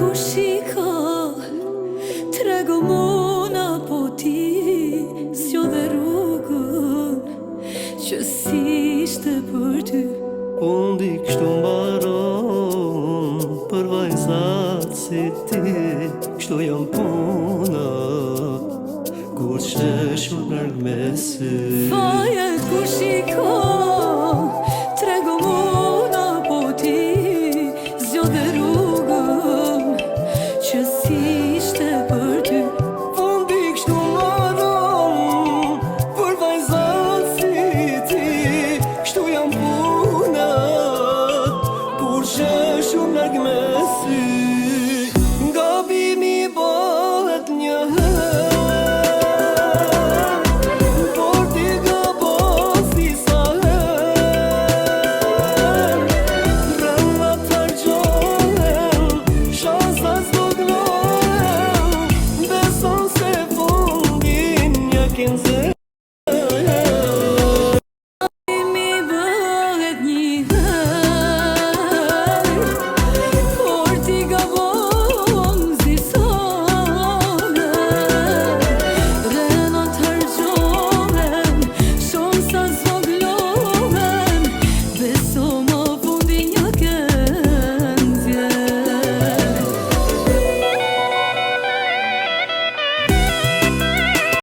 Kush i ka Tregom unë apo ti Zgjodhe rrugën Që s'ishte për ty Fundi kështu mbaron Për vajzat si ti Kështu jan puna Kur qesh larg me sy Fajet kush i ka?